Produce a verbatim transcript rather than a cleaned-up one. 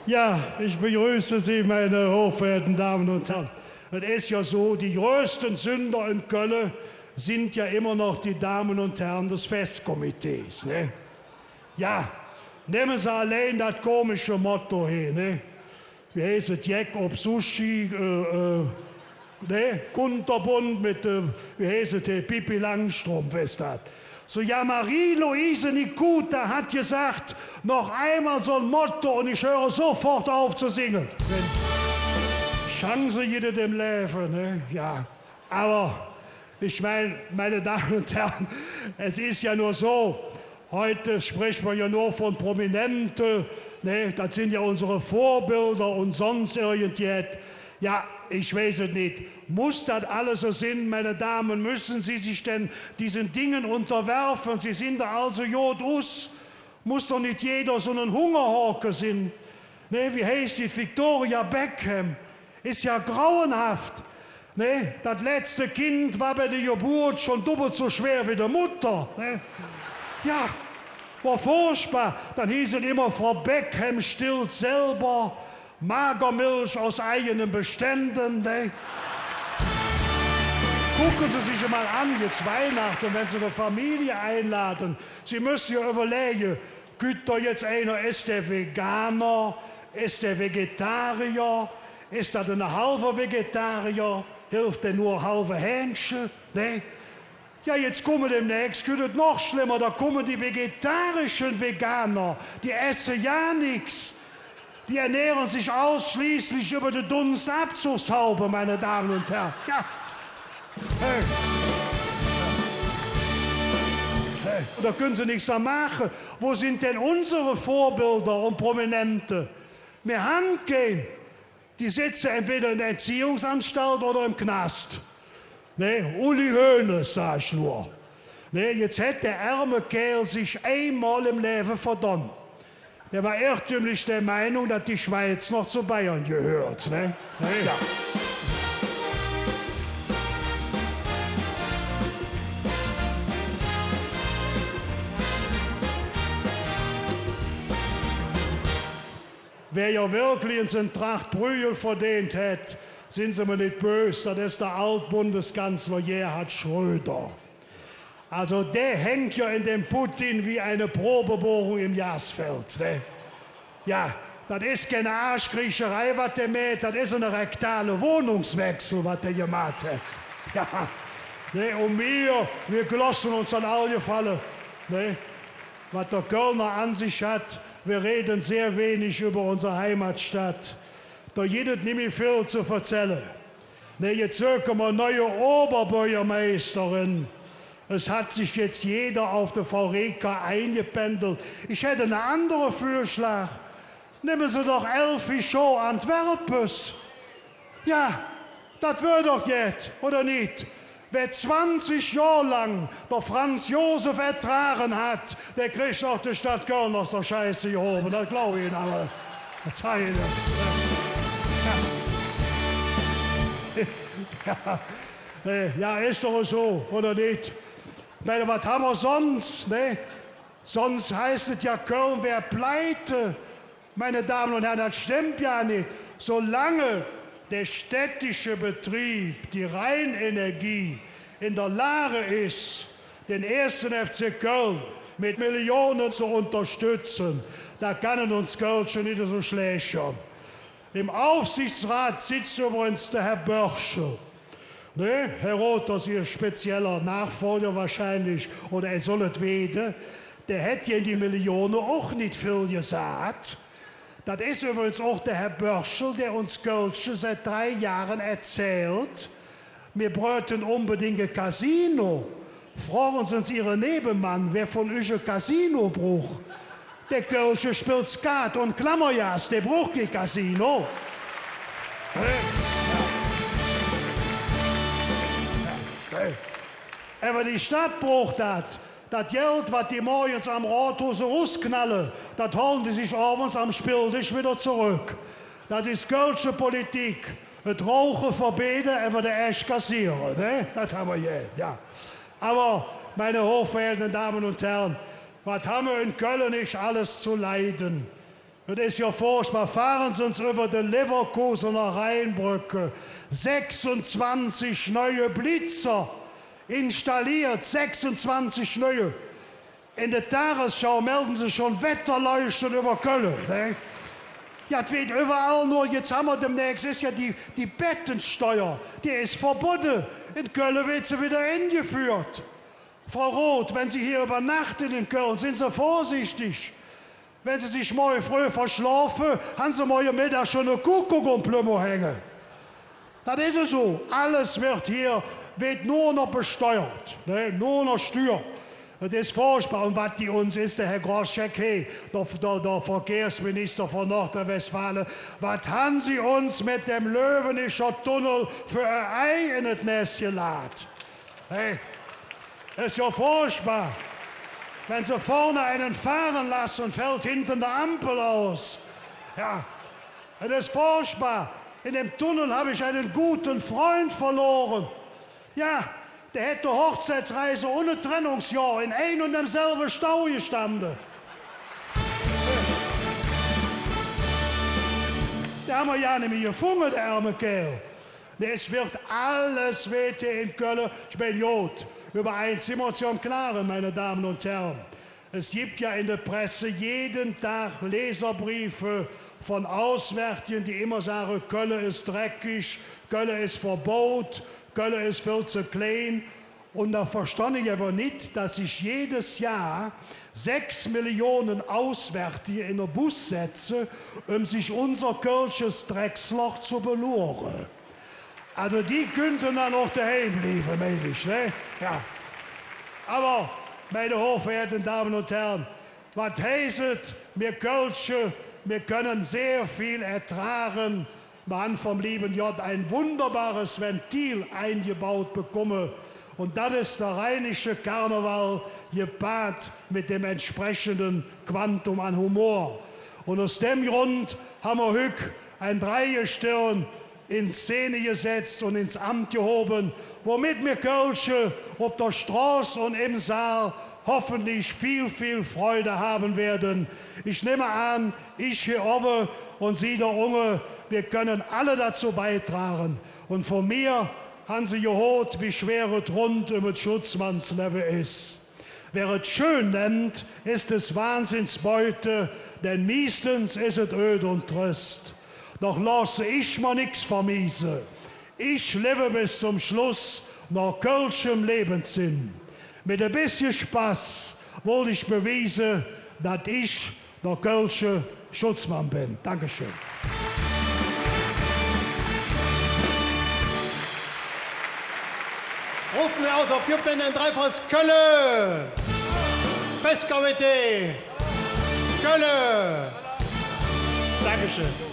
Ja, ich begrüße Sie, meine hochverehrten Damen und Herren. Et es jo su, die größte Sünder en Kölle sin jo immer noch die Damen und Herren des Festkomitees, ne? Ja, nemme Se allein dat komische Motto he, ne? Wie heiß et? Jeck op Sushi, äh, äh, ne? Kunterbunt met, äh, wie heiß et he? Pippi Langstrumpf es dat. Su, ja, Marie-Luise Nikuta hat gesagt, noch einmal so ein Motto und ich höre sofort auf zu singen. Wenn Chance jede dem Leben, ne? Ja. Aber ich meine, meine Damen und Herren, es ist ja nur so, heute spricht man ja nur von Prominente, ne? Das sind ja unsere Vorbilder und sonst irgendjet. Ja, ich weiß es nicht. Muss das alles so sein, meine Damen? Müssen Sie sich denn diesen Dingen unterwerfen? Sie sind da also jod us. Muss doch nit jeder su ene Hungerhake sin. Ne, wie heiß die? Victoria Beckham. Ist ja grauenhaft. Ne? Dat letzte Kind war bei der Geburt schon doppelt so schwer wie die Mutter. Ne? Ja, war furchtbar. Dann hieß es immer, Frau Beckham stillt selber. Magermilch aus eigenen Beständen, ne? Gucken Sie sich mal an, jetzt Weihnachten, wenn Sie eine Familie einladen, Sie müssen ja überlegen, kütt da jetzt einer, ist der Veganer, ist der Vegetarier, ist das ein halber Vegetarier, hilft der nur halbe Hähnchen, ne? Ja, jetzt kumme demnächst, kütt et noch schlemmer, da kumme die vegetarischen Veganer, die esse ja nix. Die ernähren sich ausschließlich über die Dunstabzugshaube, meine Damen und Herren. Ja. Hey. Hey. Und da können Sie nichts an machen. Wo sind denn unsere Vorbilder und Prominente? Mir han kein. Die sitze entweder in der Erziehungsanstalt oder im Knast. Ne? Uli Hoeneß, sag ich nur. Ne? Jetzt hätt der ärme Kääl sich einmal im Leben verdammt. Der war irrtümlich der Meinung, dass die Schweiz noch zu Bayern gehört. Ne? Ne? Ja. Wer jo wirklich ens en Tracht Prügel verdeent hätt, sin Se mer nit bös, dat es der Altbundeskanzler Gerhard Schröder. Also, dä hängk jo en däm Putin wie en Probebohrung em Gasfeld, ne? Jo, dat es kein Aaschkriecherei, wat dä mäht, dat es ene rektale Wohnungswechsel, wat dä gemaht hät. Jo, ne, un mir, mir loße uns dann all gefalle, ne? Wat der Kölner an sich hät, wir reden sehr wenig über unsere Heimatstadt. Do gitt et nimmih vill ze verzälle. Ne, jetz söke mer neue Oberbürgermeisterin. Es hat sich jetzt jeder auf de Frau Reker eingependelt. Ich hätte ene andere Vürschlag. Nemme Se doch Elfi Schou Antwerpes. Jo, dat wör doch jet, oder nit? Wä zwanzig Johr lang der Franz Josef erdrage hät, dä kritt och de Stadt Köln us der Scheiße geholfe. Dat gläuv ich Ihne. Dat sag ich Ihne. Jo. Jo, es doch esu, oder nit? Ich meine, wat han mer söns, ne? Söns heiß et jo, Köln wör pleite. Meine Damen und Herren, dat stemmp jo nit. Solange der städtische Betrieb, die Rheinenergie, in der Lage ist, den ersten F C Köln mit Millionen zu unterstützen, da kann et uns Kölsche nit esu schlääch gonn. Im Aufsichtsrat sitzt übrigens der Herr Börschel. Ne? Herr Roters, Ihr spezieller Nachfolger wahrscheinlich, oder hä soll et wääde, dä hät gäge die Millione och nit vill gesaht. Dat es üvvrigens och der Herr Börschel, dä uns Kölsche zick drei Johre verzällt, mir bräuchte unbedingk e Casino. Froge Se ens Ihre Nebenmann, wä vun üch e Casino bruch. Dä Kölsche spillt Skat un Klammerjäger, dä bruch kei Casino. Ävver die Stadt bruch dat. Dat Geld, wat die morgens am Rodhuus erusknalle, dat holle die sich ovends am Spilldesch widder zoröck. Dat es kölsche Politik. Et Rouche verbeede, ävver der Äsch kassiere, ne? Dat han mer gään, jo. Ävver, meine hochverehrten Damen und Herren, wat han mer en Kölle nit alles ze leide? Dat es jo furchbar. Fahre Se ens üvver de Leverkusener Rheinbröck. Sechsunzwanzig neue Blitzer installeet, sechsunzwanzig neue. En der Tagesschau melde se schon Wetterleuchten üvver Kölle, ne? Jo, et weed üvverall nor, jetz han mer demnächs, es jo die, die Bettensteuer, die es verbodde. En Kölle weed se widder engeföhrt. Frau Roth, wenn Sie hier übernachten in Köln, sind Sie vorsichtig. Wenn Sie sich morge fröh verschlofe, han Se morge Meddag schon ene Kuckuck om Plümo hänge. Dat es esu. Alles weed hee, weed nor noch besteuert, ne? Nor noch Stüür. Dat es furchbar. Un wat die uns, es der Herr Groschek he, der, der, der Verkehrsminister vun Nordrhein-Westfale, wat han se uns met dem Löwenischer Tunnel för e Ei en et Ness gelaht? Hey, es jo furchbar. Wenn Se vorne einen fahren lassen, fällt hinten der Ampel aus. Jo, et es furchbar. In dem Tunnel hab ich einen guten Freund verloren. Jo, dä hät de Hochzeitsreise un et Trennungsjohr en ein un demselve Stau gestande. Dä han mer jo nit mih gefunge, dä ärme Kääl. Nä, et weed alles, weed hee, en Kölle. Ich mein, god, üvver eins sin mer uns jo em Klare, meine Damen und Herren. Et gitt jo en der Presse jeden Dag Leserbriefe vun Auswärtige, die immer sage, Kölle es dreckig, Kölle es verbaut, Kölle es vill ze klein. Un do verstonn ich ävver nit, dat sich jedes Johr sechs Millione Auswärtige en der Bus setze, öm sich unser kölsches Drecksloch ze beluure. Alsu, die künnte dann och doheim blieve, mein ich, ne? Jo. Ävver, meine hochverehrten Damen und Herren, wat heiß et, mir Kölsche, mir künne sehr vill erdrage, Mer han vum leeve Godd e wunderbares Ventil engebaut bekumme, un dat es der rheinische Karneval, gepaart met dem entsprechende Quantum an Humor. Un us dem Grund han mer hügg en Dreigestirn en Szene gesatz un ens Amp gehovve, womet mir Kölsche op der Stroß un em Saal hoffentlich vill, vill Freude han weede. Ich nemme aan, ich hee ovve un Sie do unge, mer künne all dozo beidrage. Un vun mir han Se gehoot, wie schwer et rundöm et Schutzmannslevve es. Wer et schön nennt, ist des Wahnsinns Beute, denn miestens es et öd un tröss. Doch looße ich mer nix vermiese. Ich levve bes zom Schluss noh kölschem Levenssinn. Met e bessche Spass wollt ich bewiese, dat ich der kölsche Schutzmann ben. Dankeschön. Rufe mer us op Jupp en Dreifach Kölle! Festkomitee Kölle! Dankeschön.